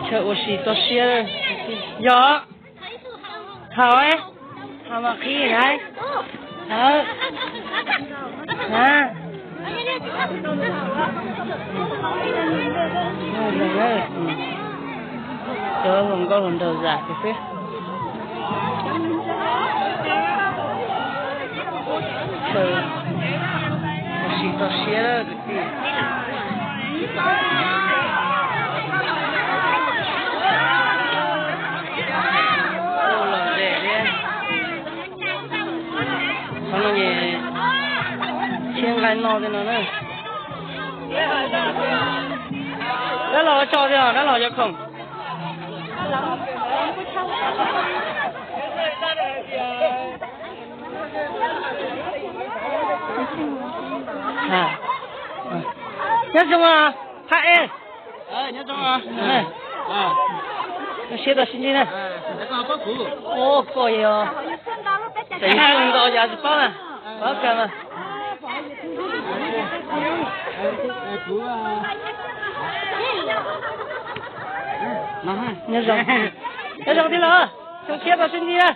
Chaw ua si toj siab. Yog. Haus, haus mas qhib na. Cov hluas nkauj hluas nraug zam tias xwb. Chaw ua si toj siab kwv tij. Los ntes thiab. Qhov no ces tshiab nqaij no tej no na. Dab laug tso thiab, dab laug cov khoom. Nyob zoo, phab ej. Zoo siab tau sib ntsib na. Ua koj yog, tseem ntau yam tsis paub na, paub kawg mas. Nyob zoo, nyob zoo tij laug, zoo siab tau sib ntsib na.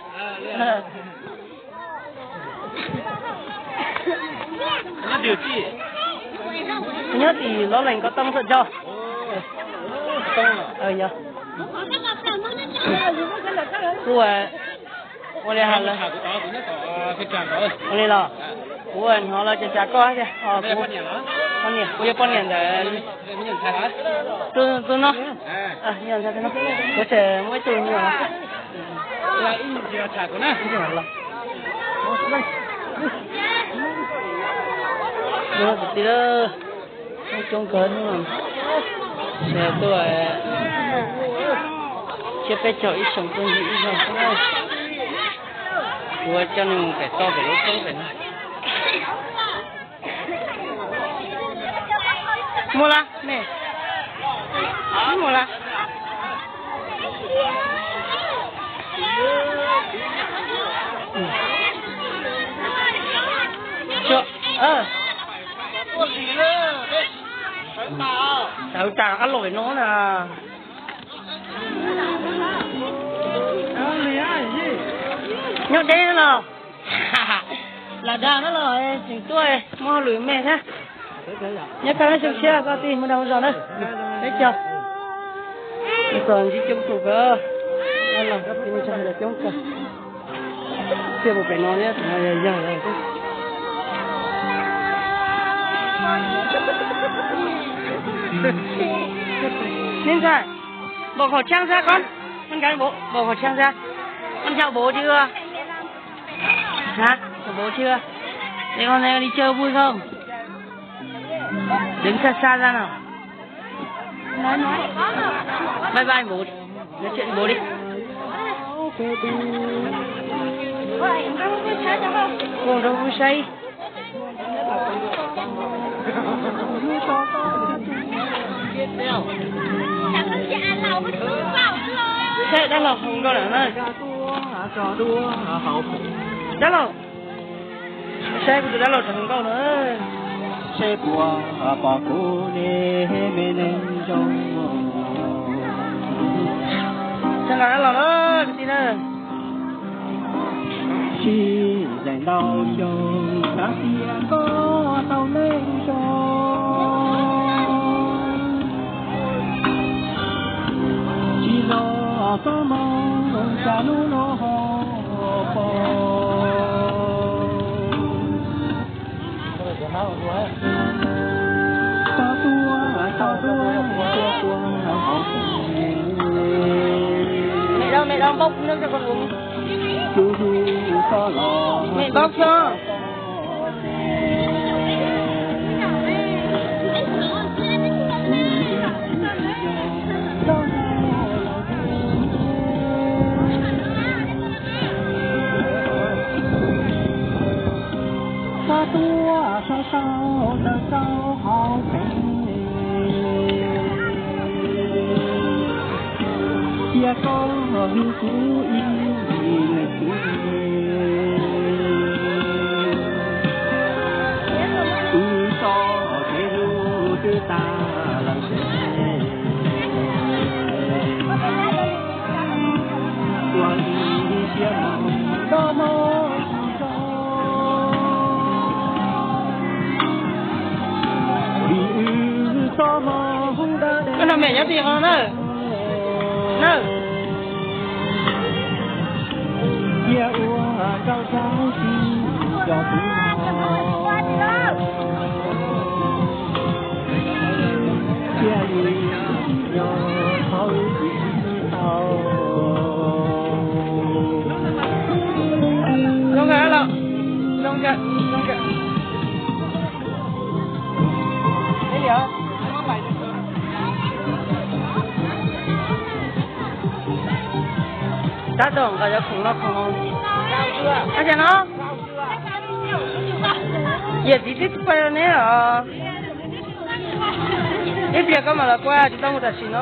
Nyob tim Lov Lees Ko Tooj txhua tso. Yog. Kuv ua li hais lawm. Ua li los, kuv hnov lawv cov cas koj tias, kuv, kuv yog poj niam ntawm tus no. Kuv tseem muaj ib tug nyuam. Ib nyuag tham kuv na. Ib nyuag los. Cov kwv tij, coob kawg, sawv tuaj tsiab peb caug ib xyoos tuaj ncig ib zaug xwb na. Kuv coj nej mus pem toj pem lub roob pem no. Muaj lawm me, muaj lawm. Sawv tas ab lom no na. Nyob deb los, lam dag na los tseem tuaj muaj hauj lwm me thiab. Nyob koj zoo siab koj tij mus dag mus zog na. Peb caug. Txog ntsib coob tus kawg. Los koj tij mus tsa coob kawg. Thiaj mus pem no thiab, yog yog. Neb ntxhais, npaum khẩu trang ra con, con gái npaum khẩu trang ra, con chào bố chưa? Hả? Chào bố chưa? Để con đi chơi vui không? Đứng xa xa ra nào. Bye bye bố đi. Nói chuyện với bố đi. Ua nrog wb saib. Saib dab laug hau nkauj lawm na. Dab laug, saib kuv tus dab laug tseem hau nkauj na. Seb puas pom kuv ne me neeg zoo. Txhawb nqa dab laug na kwv tij na. Sib zeem ntau xyoo, xav tias koj tau neej zoo. Tsis los txoj hmoo cas hnub no ho pom. Tau tuaj, tau tuaj, tuaj tuaj hauv. Mẹ đâu, mẹ đâu, bốc nước cho con uống. Mẹ bốc cho. Koj tuaj sau sau ntawm rau hauv pes, cia koj hlub kuv ib leeg xwb. Wb txoj kev hlub twb tas lawm. Koj nrog mem nyob tim no na. Na. Cia ua rau rau si cov tub no. Cia li nyob thaum wb tsis tau. Zoo nkauj los, zoo nkauj, zoo nkauj. Tab tom nqa cov khoom no khoom haus. Ab, cas no? Yawm txiv twb pais rau neb os. Ib pliag koj mam los kuaj, tsis tau mus tam sim no.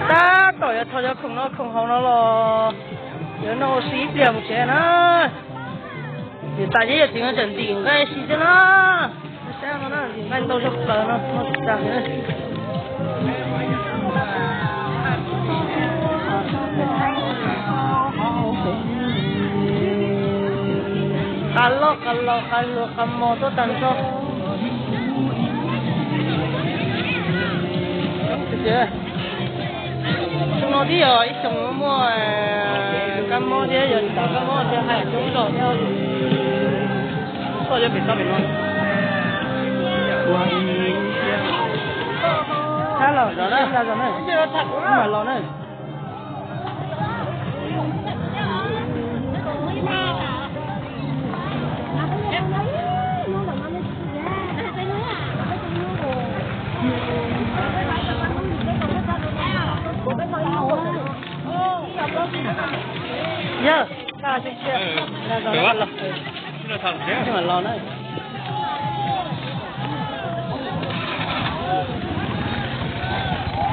Tab tom yuav thau cov khoom no khoom haus no los yuav noj ua si ib pliag mus tsev na. Yawm tas thiab yawm txiv no tseem ntim nqaij si xwb na. Saib no na, ntim nqaij ntau zog plaws no, noj tsis tag li. Qab loj qab laus qab hluas qab mos tuaj tag nrho. Xyoo no twb yog ib xyoos muaj kab mob thiab, yog tsis tau kab mob thiab hais coob zog thiab. Koj yuav pem txoj pem no. Los na, los na, los na. Yog, los na.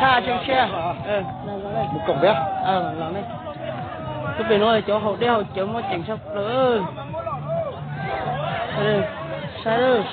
Thaj zoo siab. Mus koom peb. Los ne. Tus pem no cov haus dej haus cawv muaj ceem tshaj plaws. Saib.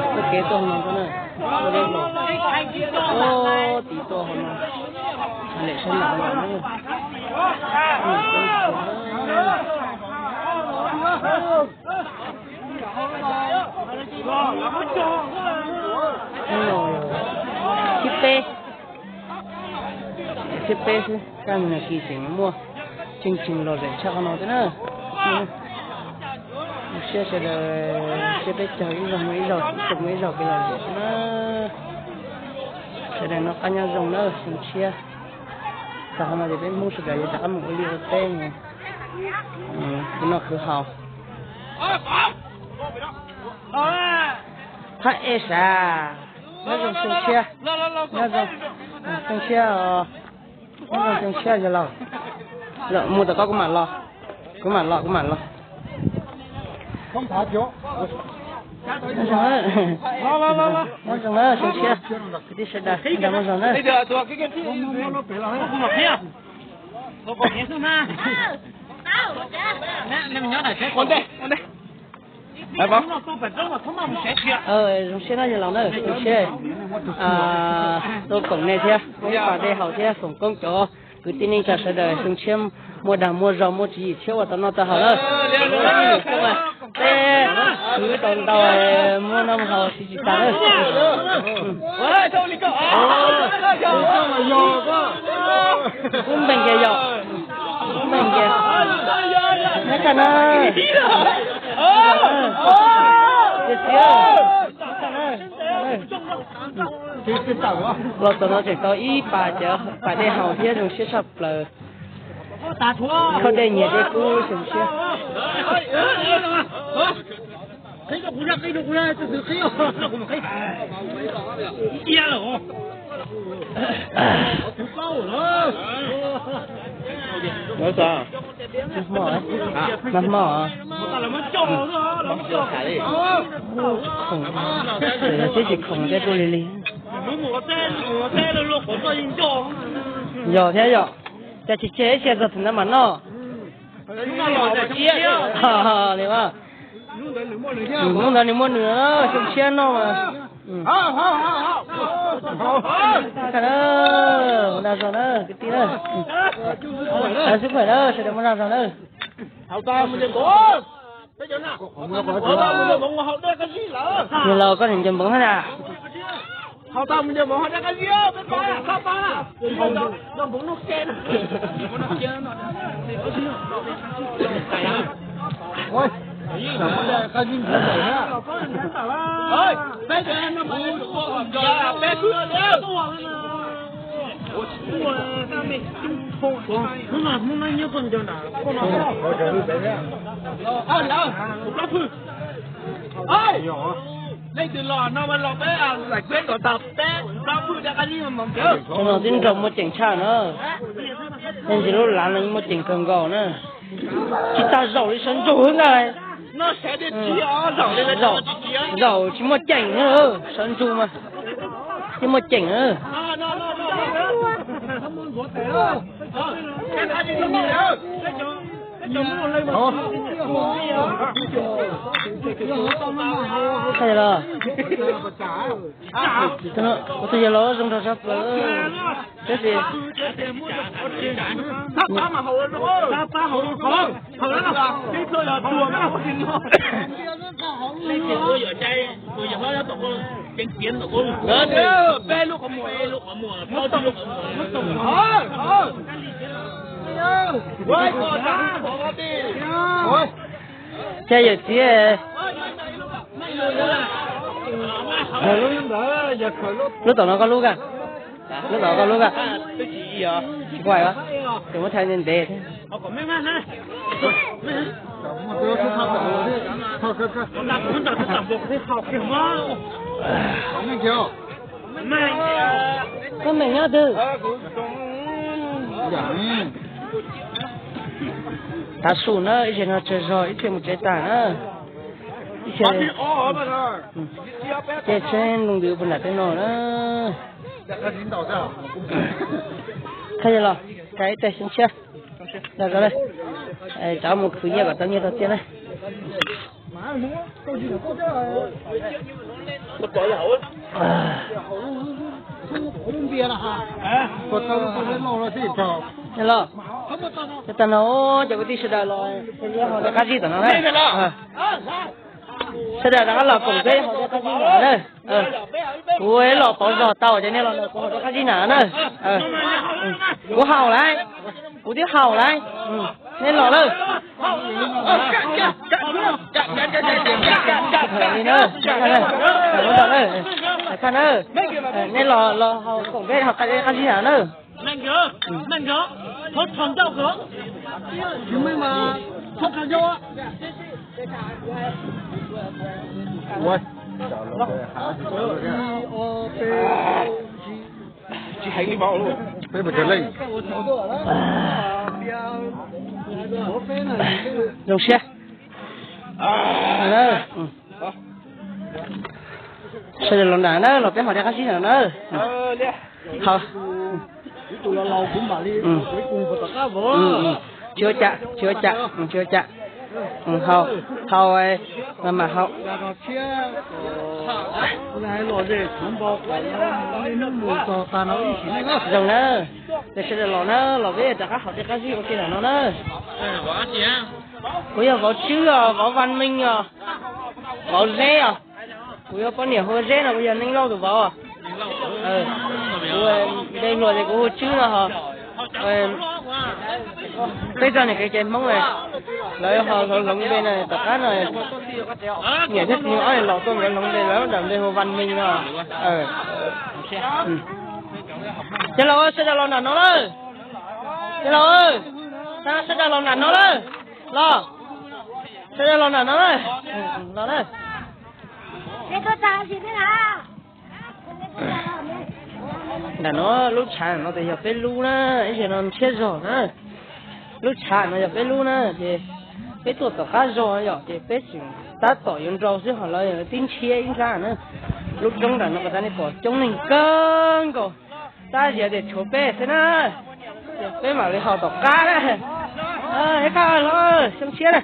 Ua kev tuaj hauv no, ua dej los, ua tim tuaj hauv no, lem sab nram los na. Thib peb, thib peb xwb, kaj ntug nag kis tseem muaj cheem tsheej lom zem tshaj qhov no thiab na. Zoo siab sawv daws, siab peb caug ib zaug muaj ib zaug, ib tug muaj ib zaug peb lom zem xwb na. Sawv daws noj qab nyob zoo na, zoo siab. Txog qhov no ces peb Hmoob sawv daws yuav rov qab mus ua liaj ua teb, khwv noj khwv haus. Thab ej sav, nyob zoo xyoo tshiab, nyob zoo, xyoo tshiab os, nyob zoo xyoo tshiab yog laus. Mus tom koj kuv mam los, kuv mam los, kuv mam los. Nyob zoo na xyoo tshiab, kwv tij sawv daws, nyob zoo na. Zoo siab na yog laus na, zoo siab tuaj koom nej thiab, muaj ib pas dej haus thiab, foom koob cov kwv tij neej tsa sawv daws, xyoo tshiab muaj dag muaj zog, muaj tswv yim thiab ua tau noj tau haus na. Peb khwv tau ntau, muaj noj muaj haus siv tsis tas na. Kub npeeg ces yog, kub npeeg ces, neb kaj na. Los txog no tseem tau ib pas cov pas dej haus thiab, zoo siab tshaj plaws. Khaub dej nyiag dej kub, zoo siab. Nag hmo, nag hmo, khoom, twb tsis khoom thiab, tuaj lig lig. Yog thiab yom, cas tsis tseg ib txhia txog thaum ntawd mam noj. Li hnub ntawd nws muaj nws, xyoo tshiab noj mas. Dag zog na kwv tij na. Xub phem na sawv daws muaj dag zog na. Niag laus koj niag ncaws npoov hab na. Leej twg los no mas los peb lam kueb kom tag peb plaub hwj dab qab zib mas mus. Cov no twb nraug muaj ceem tshaj na. Leej twg lub lav no muaj ceem kawg nkaus na. Tsis tag zaum li sawv ntsug ntag. Zaum tsis muaj ceem na, sawv ntsug mas tsis muaj ceem na. Ua tus yawg laus zoo nraug tshaj plaws. Tab sis Cas yawm txiv, lub tom no koj lub ka, lub tom koj lub ka, tsis kuaj, ces muab thaij ntev ntev. Koj meem nyob twg? Tav su na, ib txhia no tsawg zog ib txhia mus tsev tag na. Ib txhia ces tsheb nroo ntws puag nram tej no na. Qhia los, tsa ib teg xyoo tshiab. Rov mus khwv nyiaj kom tau nyiaj tau txiaj na. Los, tag no cov kwv tij sawv daws los haus dej qab zib tom no na. Sawv daws rov qab los koom peb haus dej qab zib na. Kuv los pauv zog tau ces nej los kuv haus dej qab zib na na. Kuv haus lawm, kuv twb haus lawm. Nej los lawm. Nej los, los haus koom peb haus dej qab zib na na. Zoo siab. Sawv daws los nram na, los peb haus dej qab zib nram na. Tsis ua cas, tsis ua cas, tsis ua cas. Haus, haus, mam haus. Zoo na, ces sawv daws los na, los peb rov qab haus dej qab zib ua ke nram no na. Kuv yog Vauv Tswb os, Vauv Vaj Meej os, Vauv Zeb os. Kuv yuav poj niam hu ua Zeb no, kuv yog Neej Lauj tus vauv. Kuv npe hluas ces kuv hu Tswb no ho. Peb txog niam kev ces Hmoob lawv ho hloov hloov npe no tom qab no. Niam thiab txiv ob niam laus tuaj nkawd hloov npe, lawv nram npe hu Vaj Meej no. Cov laus sawv daws los nram no lawm. Cov laus, sawv daws los nram no lawm. Los, sawv daws los nram no lawm. Los na. Nram no lub tshav no ces yog peb lub na, ib zaug no tshiab zog na. Lub tshav no yog peb lub na, ces peb tuaj tom qab zog yom, ces peb tseem tab tom yuav nrau xwb ho lawv tib ntshiab ib nrab na. Lub roob nram no pas tas nej pom coob neeg kawg nkaus, tab sis tias tshuav peb xwb na. Peb mam li haus tom qab na. Ib qha hlob xyoo tshiab na.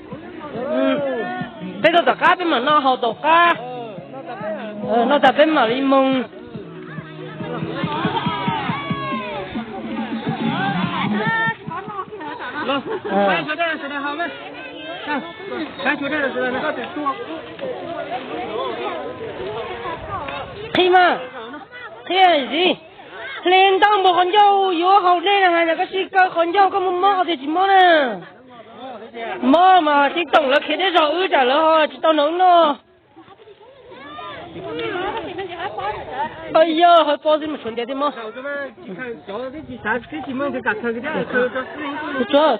Peb tuaj tom qab peb mam noj haus tom qab. Noj tas peb mam li mus. Qhib mas, qhib txiv, hle ntau npaum qhov ncauj yuav haus dej na, hais tias koj sib kaw qhov ncauj koj muaj mob tias tsis mob na. Mob mas tib toom lawv khiav deb zog wb tsam lawv ho tsis tau nrog wb noj. Yog hawv pob xwb mas tshuav ntiav thiab mob.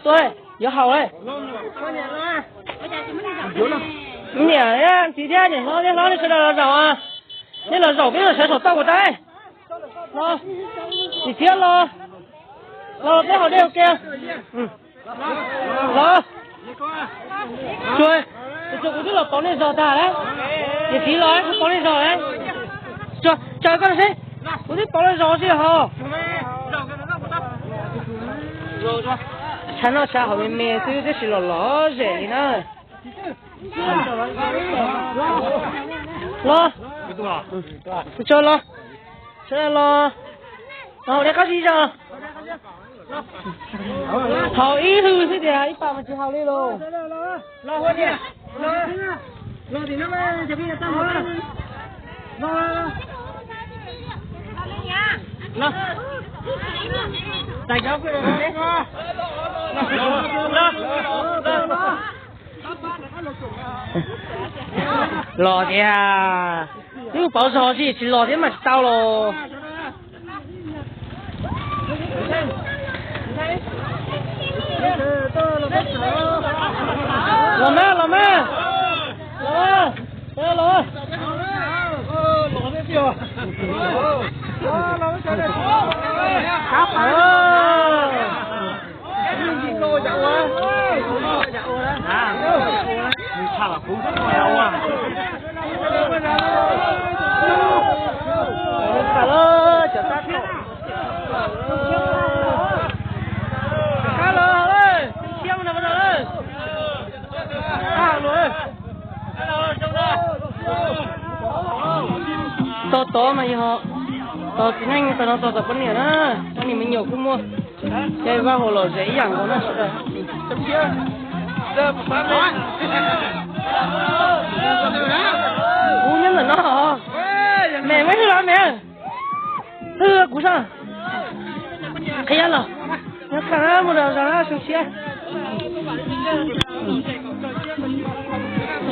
Tuaj, yuav haus lawm. Niam txiv thiab niam hlob thiab hlob nej sawv daws los zaum, nej los zaum peb los sawv saum toj kuv tas. Los, niam txiv los, los peb haus dej ua ke. Los, tsuas, tsuas kuv twb los pauv nej zog tag lawm. Niam txiv los kuv pauv nej zog lawm. Tsuas, tsaws koj seb, kuv twb pauv nej zog sib ho. Tshav noj tshav haus me me xwb tab sis los lom zem li na. Los, kuv tso los, sawv daws los, los haus dej qab zib zog. Haus ib hwj xwb tiag, ib pas mas tsis haus li lauj. Los tiag, twb pauv zog tsis, tsis los thiab mas tsis tau los. Los mas, los mas, los, los. Tos tod mas yog tos txiv neej, tos no tos tom poj niam na, poj niam me nyuam kuj muaj. Ces vaj hauv lom zem ib yam nkaus na sawv daws. Kuv nyob ntawm no, me muab hwj los me, hwj kuv soj. Qhia los, nyob qhaj na, mus nram zos na, xyoo tshiab.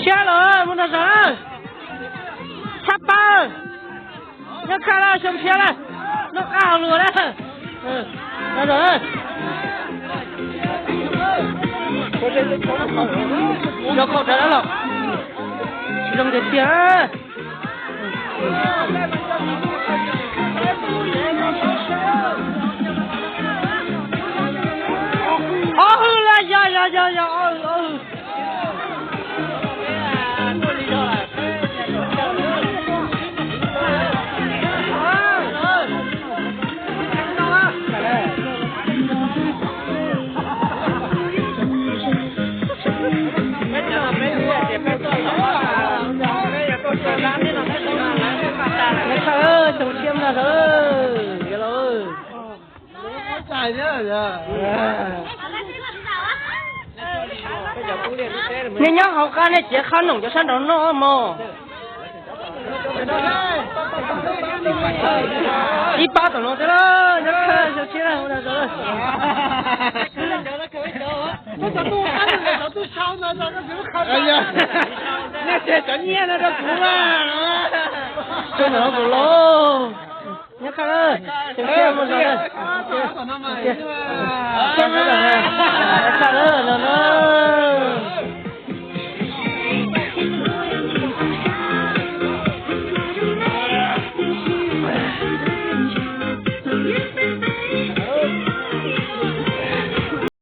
Xyoo tshiab los mus nram zos na. Tshaj pab. Nyob qhaj na, xyoo tshiab na. Noj qab haus luas na. Nyob qhov dawb los zoo tiag tiag. Ob hwj la, yog yog yog yog ob hwj, ob hwj. Xyoo tshiab no, yog los. Nej nyob hauv qab nej cev qhab noom cov sab nraud noj mog. Ib pab tom no thiab, nyob qhaj xyoo tshiab na. Nej cia cov nyiaj no rau kuv mas. Tso ntawm no kuv los. Nyob qhaj, xyoo tshiab mus zos na. Nyob qhaj no na.